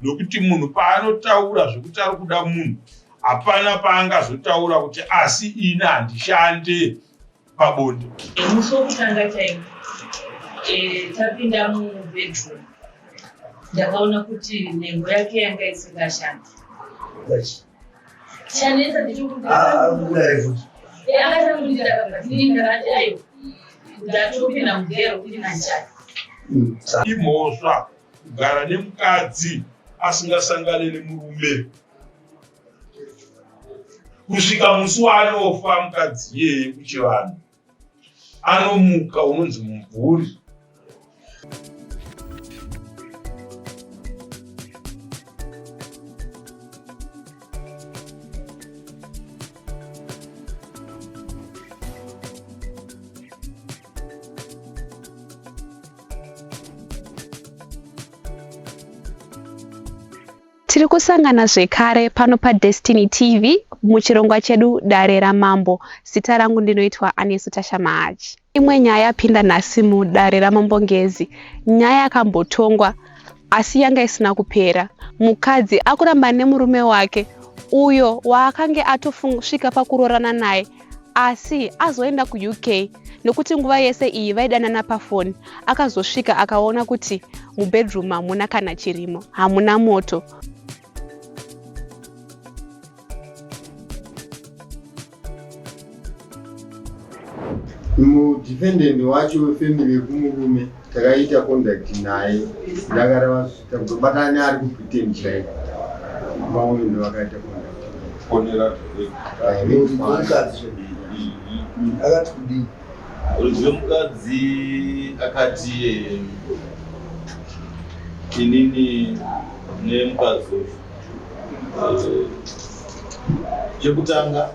Nokuti munhu paanotaura zvekuti ari kuda munhu, hapana paangazotaura kuti asi ini handishande pabonde. Musi wokutanga chaiwo tapinda mubedroom ndakaona kuti nhengo yake yanga isingashandi. Chanetsa ndechekuti akatanga aiwa ndatopinda mugero kuti nandichati. Imhosva kugara nemukadzi asingasangane nemurume kusvika musi waanofa mukadzi iyeye. Kuchivanhu anomuka unonzi mumvuri. Tiri kusangana zvekare pano paDestiny TV muchirongwa chedu Dare raMambo. Zita rangu ndinoitwa Anesu Tasha Mahachi. Imwe nyaya yapinda nhasi mudare raMambo Ngezi, nyaya yakambotongwa asi yanga isina kupera. Mukadzi akuramba nemurume wake uyo waakange atosvika pakuroorana naye asi azoenda kuUK nekuti nguva yese iyi vaidanana pafoni. Akazosvika akaona kuti mubedroom hamuna kana chirimo, hamuna moto. Mudefendant wacho wefamily yekumurume takaita contact naye, ndakareva kutobatana neari kuBritain chaiko, vamwe ndo vakaita contact. Fonera. Mukadzi akati kudii? Muridzi wemukadzi akati inini nemukadzi uyu, chekutanga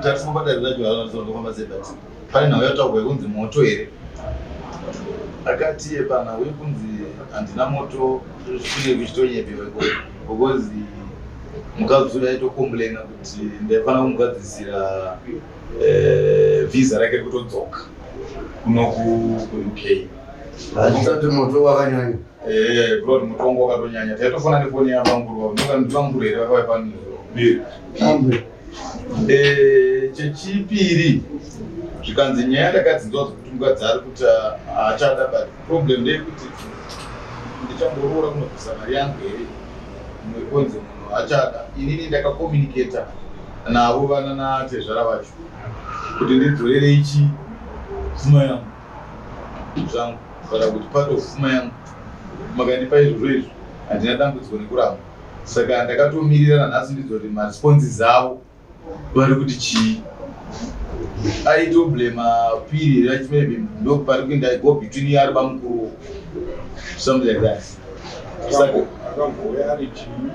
tatifamba dare racho azofamba sei, but pane nhau yataurwa yekunzi moto here. Akati iye panhau yekunzi handina moto kunge kuchitonyepewa ikoko, because mukadzi uyu aitocomplaina kuti ndaifanira kumugadzisira visa rake rekutodzoka kuno kuUK. Hazvisati moto wakanyanya. Kureva kuti moto wangu wakatonyanya. Taitofona nefoni yabamukuru, ndibamukuru here vakauya pano? Ambe. Chechipiri zvikanzi nyaya ndakadzinzwa dzekuti mukadzi ari kuti haachada, but problem ndeyekuti ndichamboroora kunobvisa mari yangu here nekonzi munhu achada. Inini ndakacommunicata navo vana natezvara vacho kuti ndidzorere ichi pfuma yangu zvangu, kana kuti part of pfuma yangu makandipa izvozvo, izvo handina dambudziko nekuramba. Saka ndakatomirira nanhasi ndidzoti maresponses avo vari kuti chii. Aitoblema piri racho, maybe ndo pari kuenda go between iye ari bamukuru, something like that. Saka Akambouya ari chii?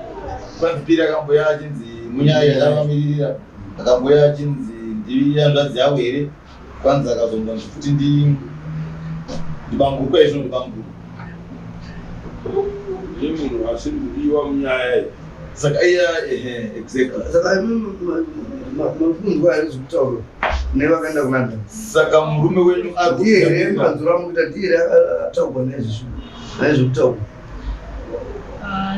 Kwanzi piri akamboya achinzi munyaya yatavamiririra, akamboya achinzi ndihanzvadzi yavo here. Kwanzi akazombonzi futi ndi ndibamukuru, kwaizvo ndibamukuru. Ndiye munhu asiri kudiwa munyaya iyi. Saka iya, ehe, exactly. Saka makunzwa here zvekutaura nevakaenda kuLondon? Saka murume wenyu ari Ndiye here manzuro amukuita? Ndiye here ataurwa naizvozvo, naizvekutaurwa?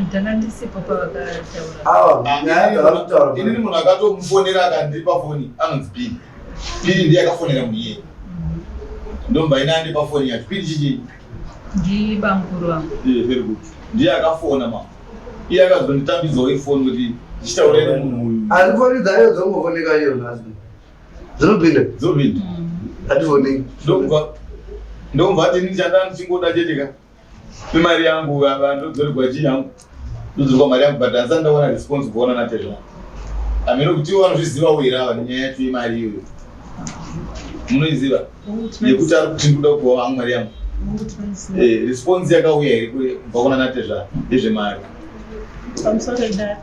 Ndanga ndisipo pavakataura. Awa nyaya dzavari kutaura. Inini munhu akatomufonera akandipa foni anonzi Piri. Piri ndiye akafonera munhu iyeye, ndomba ine andipa foni yacho. Piri chichii? Ndibamukuru vangu. Very good. Ndiye akafona ma iye akazonditambidzawo ifoni kuti ndichitaura nemunhu uyu. Asi foni dzayo dzongofoneka chero nhasi dzinopinda? Dzopinda. Hatifoneki. Ndobva ati ini chanda ndichingoda chete ka imari yangu, ndodzorerwa chii yangu, ndodzorerwa mari yangu, but handisati ndaona response kuona natezvara. Hameno kuti ivo vanozvizivawo here ava nenyaya yacho yemari iyoyo, munoiziva yekuti ari kuti ndikuda kupiwa hangu mari yangu. Response yakauya here kubva kuna natezvara yezvemari? Pamusoro idare,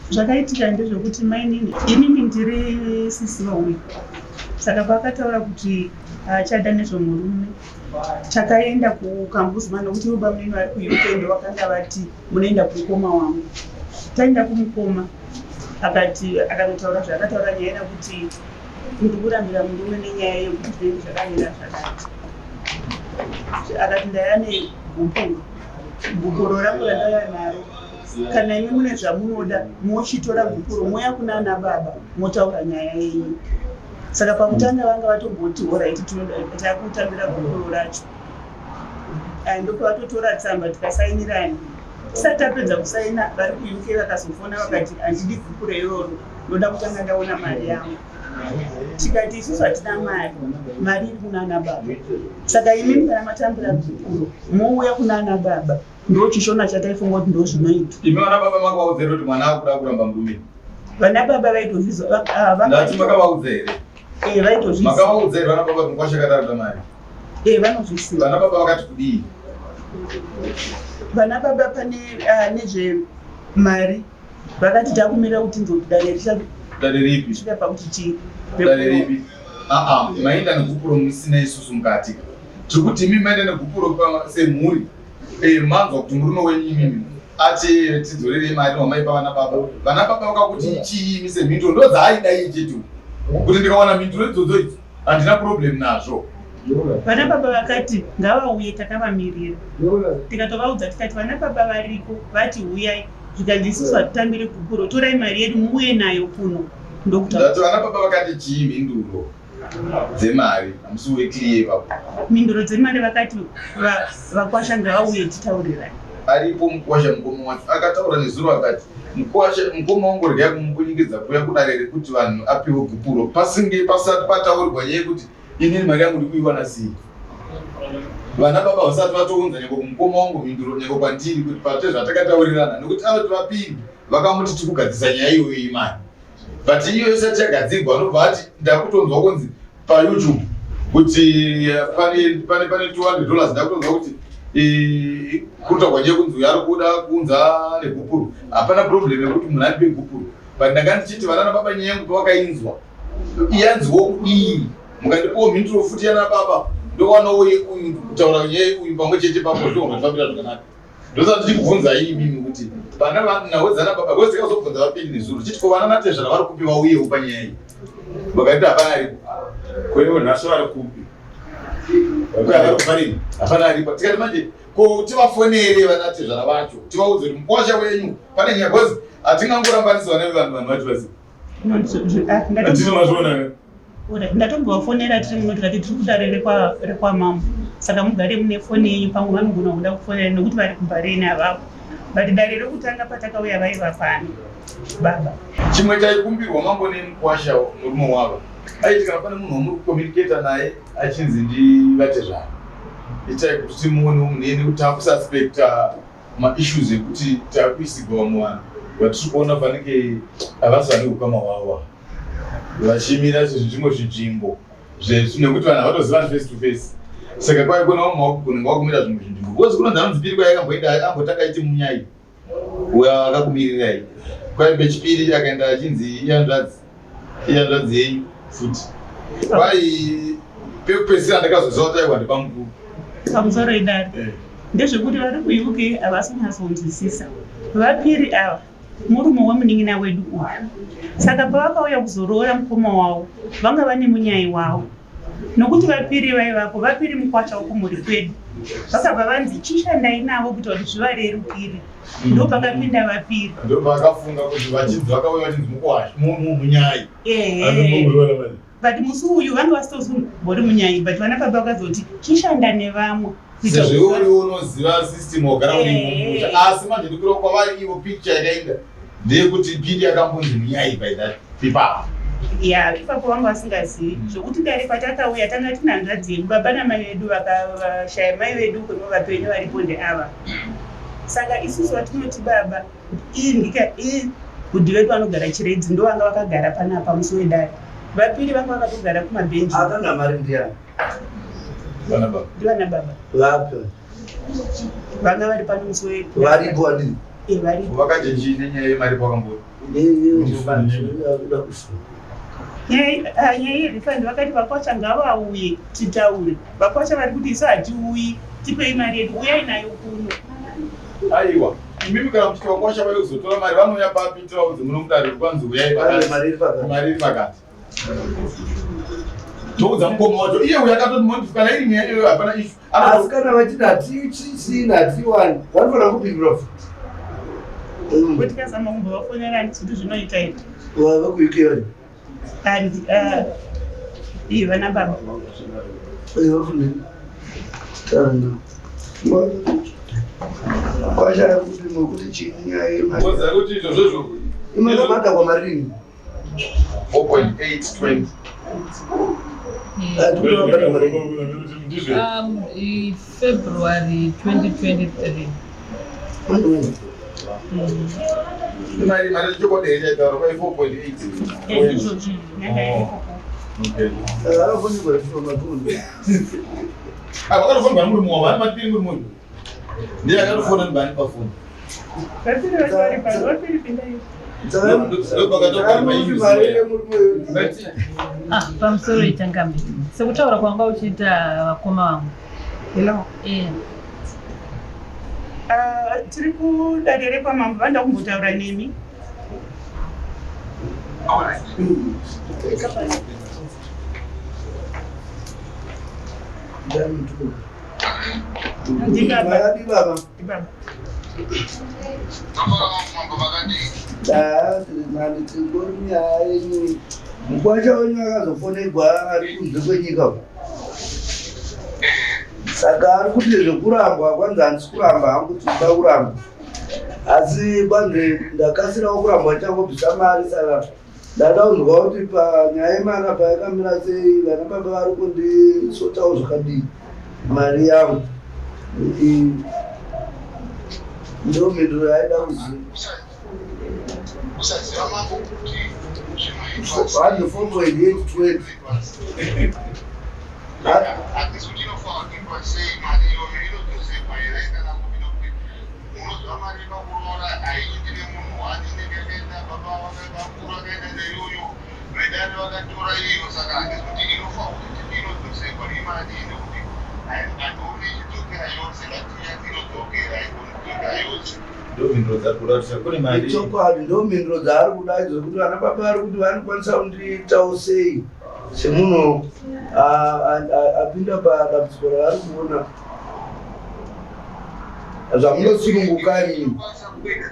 zvakaitika ndezvekuti mainini, inini ndiri sisi vauyu, saka paakataura kuti haachada nezvemurume, takaenda kukambuzma nokuti ivo bamunini vari kuUK ndo vakanga vati munoenda kumukoma wangu. Taenda kumukoma, akati akanotaura zvaakataura, nyaya yekuti ndiri kurambira murume nenyaya yekuti zvinenge zvakamira zvakati. Akati ndaya negupuro, gupuro rangu randauya naro. Kana imi mune zvamunoda mochitora gupuro mouya kunana baba motaura nyaya yenyu. Saka pakutanga vanga vatomboti horaiti takutambira gupuro racho. Ndopavatotora tsamba tikasainirana. Tisati tapedza kusaina vari kuUK vakazofona vakati handidi gupuro iroro ndoda kutanga ndaona mari yangu. Tikati isusu hatina mari, mari iri kunana baba. Saka imimi kana matambira gupuro mouya kunana baba. Ndo chishona chataifunga kuti ndo zvinoitwa. Imi vana baba makavaudza here kuti mwana akuda kuramba murume? Vana baba vaitozvizwa. Ndati makavaudza here? Eh, vaitozvizwa. Makavaudza here vana baba kuti mukwasha akada mari? Eh, vanozviziva. Vana baba vakati kudii? Vana baba pane nezve mari vakati takumirira kuti nzoti dare richasvika. Dare ripi? Svika pakuti chii? Dare ripi? Aa, maenda negupuro musina isusu mukati. Tiri kuti imi maenda negupuro semhuri. Eh, manzwa kuti murume wenyu imimi ati tidzorerei mari wamaipa vana baba. Vana baba vakakuti chii imi semhinduro ndo dzaaida iye chete. Kuti ndikawana mhinduro idzodzo idzo handina problem nazvo. Vana baba vakati ngavauye takavamirira. Tikatovaudza tikati vana baba variko vati huyai zvikanzi isusu hatitambire gupuro torai mari yedu muuye nayo kuno. Ndokutaura. Ndati vana baba vakati chii mhinduro dzemari hamusi uri clear ipapo. Mhinduro dzemari vakati vakwasha ngavauye titaurirane. Aripo mukwasha mukoma wacho akataura nezuro akati mukwasha mukoma wangu regai kumukunyikidza kuya kudare rekuti vanhu apiwe gupuro pasinge pasati pataurirwa nyaya yekuti inini mari yangu ndikuiwana sei. Vana baba vasati vatounza nyangwe kumukoma wangu mhinduro nyangwe kwandiri kuti pate zvatakataurirana nekuti anoti vapiri vakamuti tikugadzisa nyaya iyoyo yemari but iyo isati yagadzirwa anobva ati ndakutonzwa kunzi payoutube kuti pane pane pane 200 dollars ndakutonzwa kuti kurutaurwa nyaya kunzi uyo ari kuda kuunza negupuro hapana problem yekuti munhu andipe gupuro but ndanga ndichiti vana nababa nyaya yangu pavakainzwa yanziwo kudii mukandipawo mhinduro futi yana baba ndowanawo uyu kutaura nyaya uyu pamwe chete papo zvinongofambira zvakanaka. Ndosaka ndichikubvunzai imimi kuti vana nawedzana baba because tikazobvunza vapiri nezuro tichiti ko vana natezvara vari kupi vauyewo panyaya iyi vakaita hapana aripo. Ko ivo nhasi vari kupi? Vari kuparini hapana aripo. Tikati manje ko tivafonere vana tezvara vacho tivaudze kuti mukwasha wenyu pane nyaya because hatingangorambanisi vana vevanhu vanhu vacho vaziva. Ndatombovafonera tiri muno tikati tiri kudare rekwamambo saka mugare mune foni yenyu pamwe vanogona kuda kufonera nekuti vari kuBahrain avapo but dare rekutanga patakauya vaiva pano baba. Chimwe chaikumbirwa mambo nemukwasha murume wavo aiti kana pane munhu wamuri kucommunicata naye achinzi ndivatezvara itai kuti timuonewo munhu nekuti takususpecta maissues ekuti takuisigwa vamwe vanhu vatiri kuona fanike havasi vane ukama hwavo vachimira zvimwe zvinzvimbo nekuti vanhu havatozivani face to face saka kwai kuna vamwe vakugonenge vakumira zvimwe zvinzvimbo because kunonzi anonzi piri kwai akamboenda ambotanga aiti munyai uyo akakumirirai kwai pechipiri akaenda achinzi ihanzvadzi ihanzvadzi yenyu futi kwai pekupedzisira ndakazoziva kuti aiwa ndepamukuru pamusoro idare ndezvekuti vari kuUK havasi kunyatsonzwisisa vapiri ava murume wemunin'ina wedu uyu saka pavakauya kuzoroora mukoma wavo vanga vane munyai wavo nokuti vapiri vaivapo vapiri mukwasha wekumhuri kwedu vakabva vanzi chishandai navo kuita kuti zvivarerukire ndopakapinda vapiri ndopakafunga kuti vachinzi vakauya vachinzi mukwasha munyai but musi uyu vanga vasitozombori munyai but vana baba vakazoti chishanda nevamwe sezvo iwe uriwo unoziva system wagara uri mumusha asi manje ndikura kwavari ivo picture yakaenda ndeyekuti pindi yakambonzi munyai by that ipapo ya ipapo vanga vasingazivi zvokuti dare patakauya tanga tina hanzvadzi yedu baba namai vedu vakashaya mai vedu kuno vapenyu varipo ndeava saka isusu vatinoti baba iyi ndika iyi bhudhi vedu vanogara Chiredzi ndo vanga vakagara panapa musi wedare vapiri vanga vakatogara kumabhenji Akanga mari ndiani? Vana baba. Ndivana baba. Vapi? Vanga vari pano musi we Varipo andini? Eh, varipo. Vakati chii nenyaya yemari pakambori? Nyaya yerefund vakati vakwasha ngavauye titaure. Vakwasha vari kuti isu hatiuyi, tipei mari yedu, uyai nayo kuno. Aiwa, imimi kana muchiti vakwasha vauye kuzotora mari vanouya papi tivaudze muno mudare kwanzi uyai pakati. Mari iri pakati. Toudza mukoma wacho iye uyo akatoti monti kana iri nyaya iyoyo hapana issue. Asi kana vachiti hatichisina hatiwani vanofanira kupindura futi. Kuti kazama kumbovafonera handisi kuti zvinoita here. Vava kuUK vari? And iyi vana baba. Vafuneni. Taura. Kwashaya kuti nokuti chii nyaya yemari. Woziva kuti izvozvo Imakabhadharwa marini? 4.820. Hatikubhadharwa marini. Ndizvo. February 2023. Mari mari chokwadi here chaitaura kwai 4.8? Ndizvozvo nyanga irikoko. Okay. Akafonekwa matundu. Ah, vakatofonwa muri mumwe vani mapiri muri munhu. Ndiye akatofona ndibani pafoni. Vapiri vacho vari pano, vapiri pindai. Ah, pamusoro ichangambi sekutaura kwanga uchiita vakoma vangu. Hello. Eh, Ah, tiri kudare rekwamambo, vanoda kumbotaura nemi. Ndibaba. Makadi baba? Ndibaba. Mani tingori nyaya yenyu. Mukwasha wenyu akazofonegwa ari kunze kwenyika uko. Saka ari kuti zvekurambwa kwanzi handisi kuramba hangu kuti ndida kuramba. Asi kwanzi ndakasirawo kurambwa ndichangobvisa mari, saka ndada kunzwa kuti panyaya yemari apa yakamira sei, vana baba vari kundisotawo zvakadii mari yangu. Ndo mhinduro yaida kuziva. Usaziva mambo kuti zvinoitwa Hanzi 4.820. Handisi kuti inofanira kuitwa sei mari iyoyo, inodzoserwa here kana kuti, nokuti unoziva mari yepakuroora haiindi nemunhu wani, inenge yakaenda baba vakuru vakaenda neiyoyo, vedare vakatora iyo. Saka handisi kuti inofanira kuti titi inodzoserwa imari, nekuti handioni ichidzokera yose. Ngatiyati inodzokera, haigoni kudzokera yose. Ndo mhinduro dzari kuda kuti kune mari. Chokwadi ndo mhinduro dzaari kuda idzo, kuti vana baba vari kuti vanokwanisa kundiitawo sei semunhu apinda padambudziko ravari kuona zvamunosununguka imimi. Inokwanisa kuenda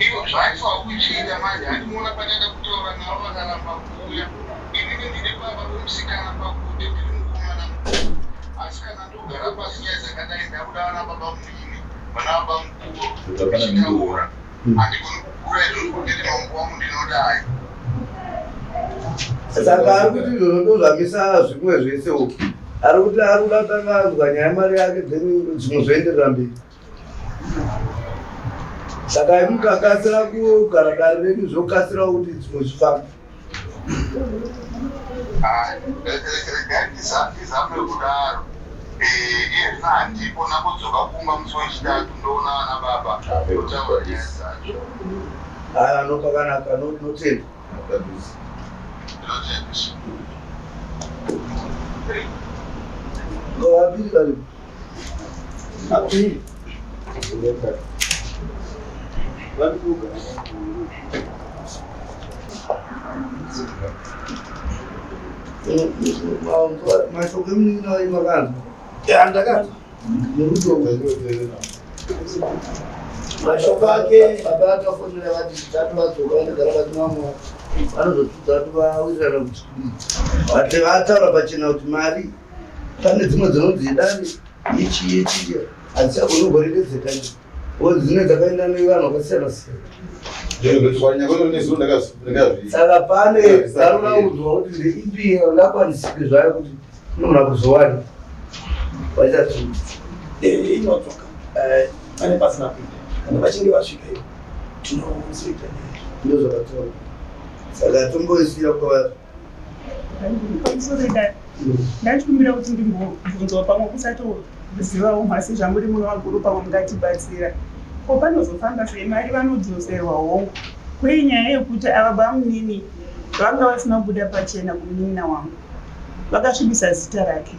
ivo zvaifanwa kuchiita manje handimuona pandada kutaura navo vakaramba kuuya. Inini ndine baba vemusikana pakuti ndiri mukomana mukuru, asi kana ndogara pasi nyaya dzakadai ndakuda vana baba munini, vana baba mukuru Hapana mhinduro. tichitaura. Handigoni kukura izvozvo kunditi mambo wangu ndinodai. Saka ari kuti izvozvo ndo zvamisa zvimwe zvese uku. Ari kuti ari kuda kutanga anzwa nyaya yemari yake, then zvimwe zvoenderera mberi. Saka imukakasira kugara dare renyu zvokasirawo kuti zvimwe zvifambe. Regai ndizame kudaro. Iye zvino handipo, nakudzoka kumba musi weChitatu ndoona vana baba totaura nyaya dzacho. Aya no pakanaka, notenda. Ndinotendisa. Vapiri varipo. Apiri. Vanduka. Mashoko emunin'ina wenyu makanzwa? Ya, ndakanzwa. Nerudo mashoko ake, baba akafonera vati Chitatu vadzoka vanogara vatinamwa, vanozotudza tovawirirana kuti kudii. Vati vataura pachena kuti mari pane dzimwe dzinonzi idare ichi ichi hadzichagoni kugorekedzeka, dzimwe dzakaenda nevanhu vakasiyana siyana. Saka pane varunaudzwa kuti ndeipi ungakwanisike zvayo kuti inogona kuzowana vachati Inodzoka pane pasina kuita kana vachinge vasvika ivo tinozoita nyaya. Ndo zvakataura, saka tomboisiya kwavari. Pamusoro idai, ndachikumbira kuti ndimbobvunzwa, pamwe kusatozivawo mhasi zvamuri muno vakuru, pamwe mungatibatsira. Ko panozofamba sei mari? Vanodzoserwa, hongu, kwei nyaya yekuti ava bamunini vanga vasina kubuda pachena kumunin'ina wangu, vakasvibisa zita rake.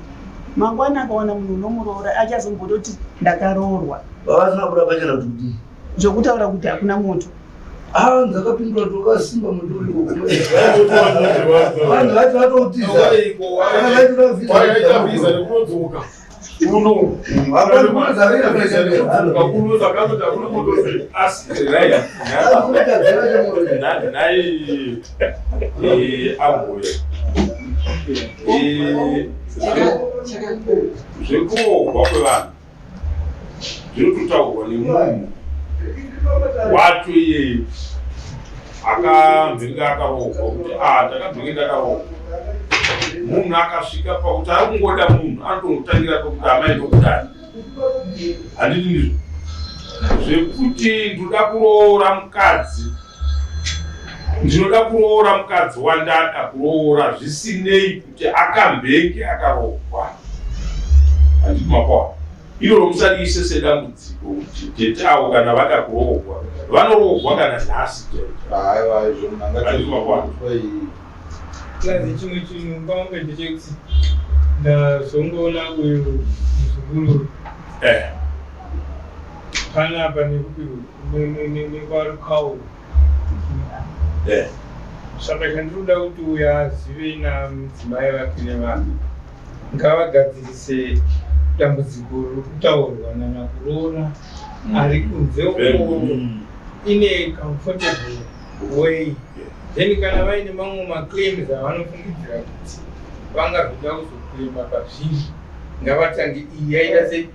Mangwana akawana munhu unomuroora achazombototi ndakaroorwa. Vavasina kubuda pachena kuti kudii? Zvokutaura kuti hakuna moto. Ah, ndakapindura kuti wakasimba muti uri. Vanhu vacho vatoutiza. Waita visa nekunodzoka. Nhai ambuya, zvekurohwa kwevanhu zvinototaurwa nemunhu wacho iyeye akamhenge akarohwa kuti a ndakabvenge ndakarohwa. Munhu akasvika pakuti ari kungoda munhu, anotongotangira pakuti amai ndokudai, handiti ndizvo zvekuti ndoda kuroora mukadzi, ndinoda kuroora mukadzi wandada kuroora zvisinei kuti akambenge akaroorwa, handiti makwawa iroro musadiise sedambudziko kuti tete avo kana vada kuroorwa vanoroorwa kana nhasi. Aiwa, izvo munhu Handiti makwawa. Plus chimwe chinhu pamwe ndechekuti ndazongoona uyu muzukuru panapa nekupi nekwaRukawu. Saka chandinoda kuti uyu azive namudzimai vake nevana, ngavagadzirise dambudziko riri kutaurwa nanyakuroora ari kunze uko in a comfortable way. Then kana vaine mamwe maclaims avanofungidzira kuti vangazoda kuzoclaima pazviri, ngavatange iyi yaita sei,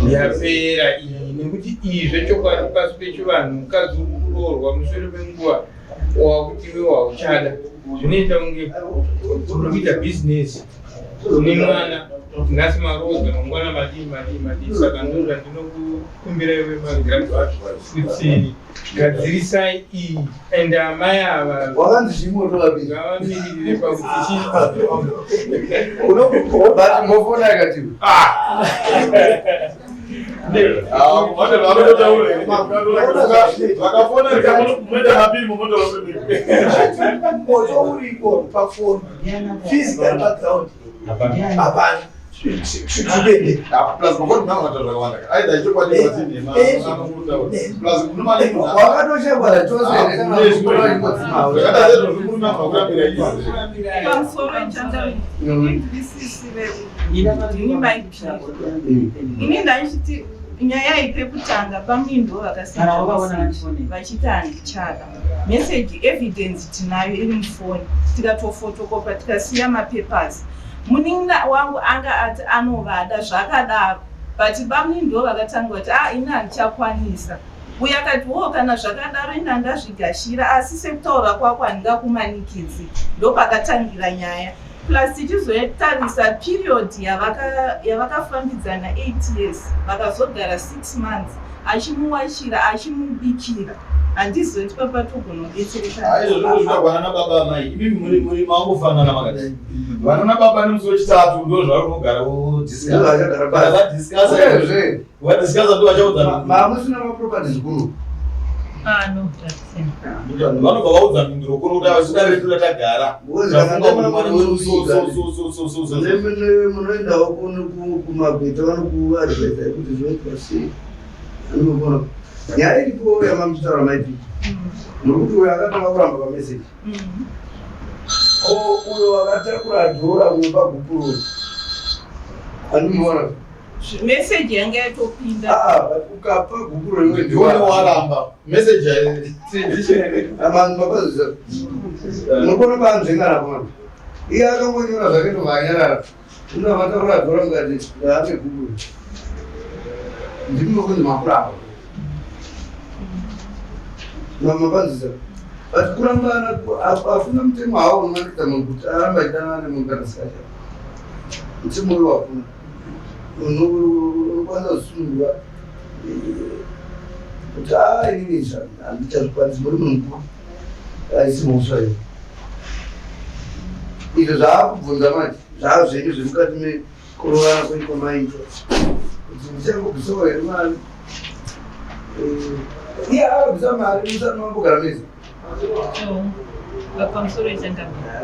yapera iyi, nekuti iyi zvechokwadi pasi pechivanhu mukadzi uri kuroorwa mushure menguva wakuti iwe hauchada, zvinoita kunge uri kuita bhizinesi nemwana. Nhasi maroodza, mangwana madii madii madii. Saka ndo zvandinokukumbira iwe magrandfather kuti gadzirisai iyi, and amai ava Wakanzi chimoto vaviri. Ngavamirire pakuti chii. But mofona yakati Vakafona munoenda mapimo. Moto uriko pafoni, physically paground hapana. Tupende. Plus makoti munangata zvakawanda, aida chokwadi vatinhema plus. Wakatoshekwa chose. Zvakada sezvo murume amakurambira izi. Pamusoro ichandisisi ndini maipiri. Ini ndaichiti nyaya iyi pekutanga pamindo vakasenda meseji vachiti handichada. Meseji evidence tinayo iri mufoni, tikatofotokopa tikasiya mapapers. Munin'ina wangu anga ati anovada zvakadaro, but bamunini ndo vakatanga kuti a ini handichakwanisa. Uyo akati wo kana zvakadaro ini handazvigashira, asi sekutaura kwako handingakumanikidzi. Ndopakatangira nyaya. Plus tichizotarisa period yavakafambidzana 8 years, vakazogara 6 months achimuwachira, achimubikira, handizoti papatogona kudetsereka. Aizvo zvinozoita kwana nababa amai imimi muri mangofanana makadai vana nababa. Nemusi wechitatu ndo zvauri unogara Vachagara pasi. vadiscussa. Uyezve, Vadiscussa ndo vachaudza. Mamusina maproperties kuno? Ah, no, tatisina. Vanobva vaudza mhinduro kuno kuti ava vedu tagara tafunga kuti mwana wedu so so so so so so so. Munoendawo kumagweta, vanokuadvaisa kuti zvinoitwa sei. Anogona nyaya iripo yamamuchitaura maiti muri kuti uyo akatanga kuramba pameseji, ko uyo akatakura dhora kunopa gupuro, andimuona? Meseji yanga yatopinda. Aa, but ukapa gupuro iwe ndione waramba message. Mapazisa munokona paanzvengana pona iye akangonyora zvake ndovanyarara. Unavatakura dhora mukati ndaane gupuro, ndimi kunzi makuramba mapazisa. But kurambana hakuna mutemo hawo unomanikidza munhu kuti aramba achidanana nemunhu kana sikacha. Mutemo uyo hakuna. Unokwanisa kusunungura kuti a inini handichazvikwanisi. Muri munhu mukuru, haisi mhosva iyo. Izvo zvaakubvunza manje zvaa zvenyu zvemukati mekurovana kwenyu kwamaita kuti ndichangobvisawo here mari. Iye akabvisa mari musati mambogara mese. Pamusoro ichangamira,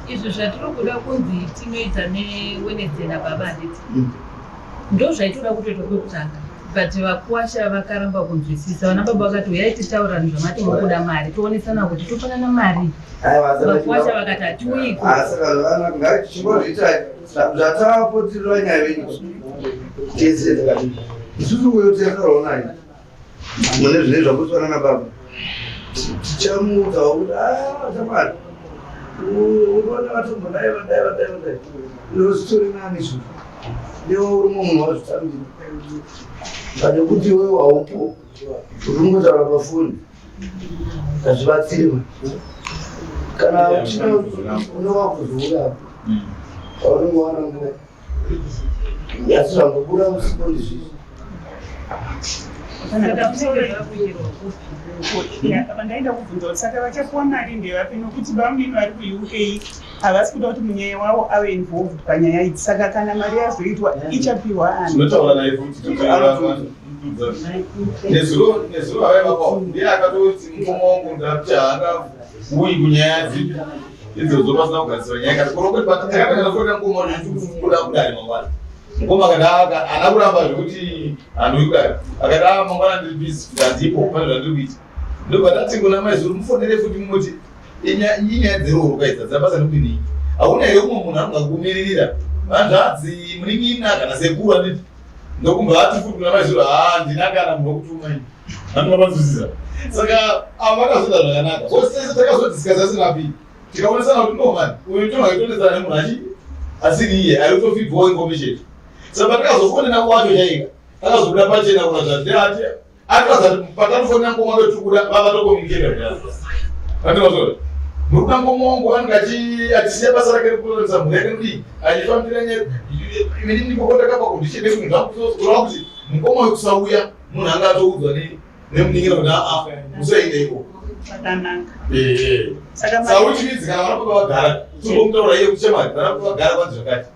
izvo zvatiri kuda kunzi tinoita neWednesday nababa, handiti ndo zvaitoda kutoitwa kwekutanga? But vakuwasha vakaramba kunzwisisa. Vana baba vakati uyai titaurane zvamati muri kuda mari toonesana kuti topanana mari. Vakuwasha vakati hatiuyiko. Ngatichingozviitai zvatapotirira nyaya yenyu tese takati isusu uyo tese naye mune zvine zvakutswana nababa tichamuudzawo kuti ah, shamwari unoona vatombodai vadai vadai vadai iro zitori nani izvozvo newe uri mumwe munhu wazvitambira pane kuti iwewe haupo uri kungotaura pafoni hazvibatsiri kana uchina unova kuzouya paunenge wana nguva asi zvangobuda usipo ndizvizvi. Pandaida kubvunza kuti saka vachapuwa mari ndevapi nokuti bamunini vari kuUK havasi kuda kuti munyaya wavo ave involved panyaya idzi saka kana mari yazoitwa ichapiwa ani? Tinotaura naye futi nezuro nezuro avaivapo ndiye akatoti mukoma wangu ndati haangauyi kunyaya dzipi idzodzo pasina kugadziswa nyaya kati korokoti patakafonera mukoma wacho kuda kudare mangwana mukoma akati haana kuramba zvekuti handiuyi kudare akati a mangwana ndiri busy kuti handipo pane zvandiri kuita ndobva ndati kuna mai zuro mufonere futi mumuti inyaya dzerooro kaidza dzina basa nekuti nei hauna here umwe munhu anongakumiririra hanzvadzi munin'ina kana sekuru anditi ndokumbva ati futi kuna mai zuro haa ndina kana munhu wekutuma ini andimapanzwisisa saka avo vakazoita zvakanaka vose takazodiscussa sinapi tikaonesana kuti no man uyu tongaitonesana nemunhu achi asiri iye ari kutofeedwawo information saka patakazofonera kwacho chaika akazobuda pachena kuratidza kuti ati atiratidza kuti patanofonera ngoma totukuda vavatokomuniketa kudaro andimazvona muri kuda ngoma wangu anenge achisiya basa rake rekutoronesa mhuri yake kudii achifambira nyaya ini ndikoko ndakabva kundichede kunhu zvakureva kuti mukoma wekusauya munhu anga atoudzwa nemuningira kuti aa musaenda ikoko Zvakanaka. Saka which means kana vana baba vagara tongomutaura iye kuti shamwari vana baba vagara kwanzi zvakati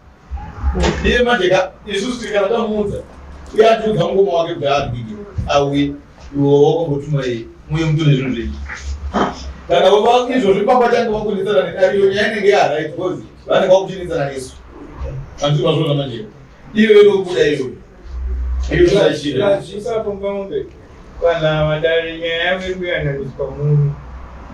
iye manje ka isusu tiri kana tamuudza uye atiudza mukoma wake kuti aadwike auye iwe wakambotuma iye muye mutore zvinhu zvenyu kana baba izvozvi pamba change vakunetsana nedariyo nyaya inenge yaright because vanenge vakuchinetsana nesu handiti mazvona manje iyo inobuda iyoyo iyo inoachira Zvipapo pamombe kana vadare nyaya yavo iri kuyananiswa muno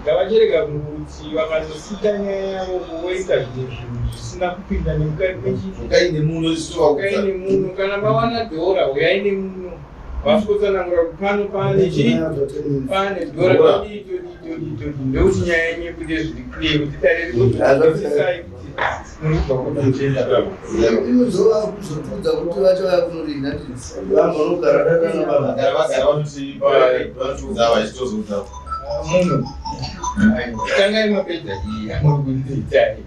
ngavacherega kuti vakazosita nyaya yavo voita zvimwe zvinhu zvisina kupinda nemukati mechi ukai nemuno ukai nemuno kana mawana dhora uyai nemuno vasvikotsanangura kuti pano pane chii pane dhora todii todii todii todii ndokuti nyaya yenyu ibude zviri clear kuti dare rikutisai kuti muri kubva kuchenda inozova kuzotudza kuti vachauya kunorinda vambonogara dadana baba vagara vagara vanoti vanotiudza vachitozoudza munhu tangai mapedza iyi amuri kundiitai.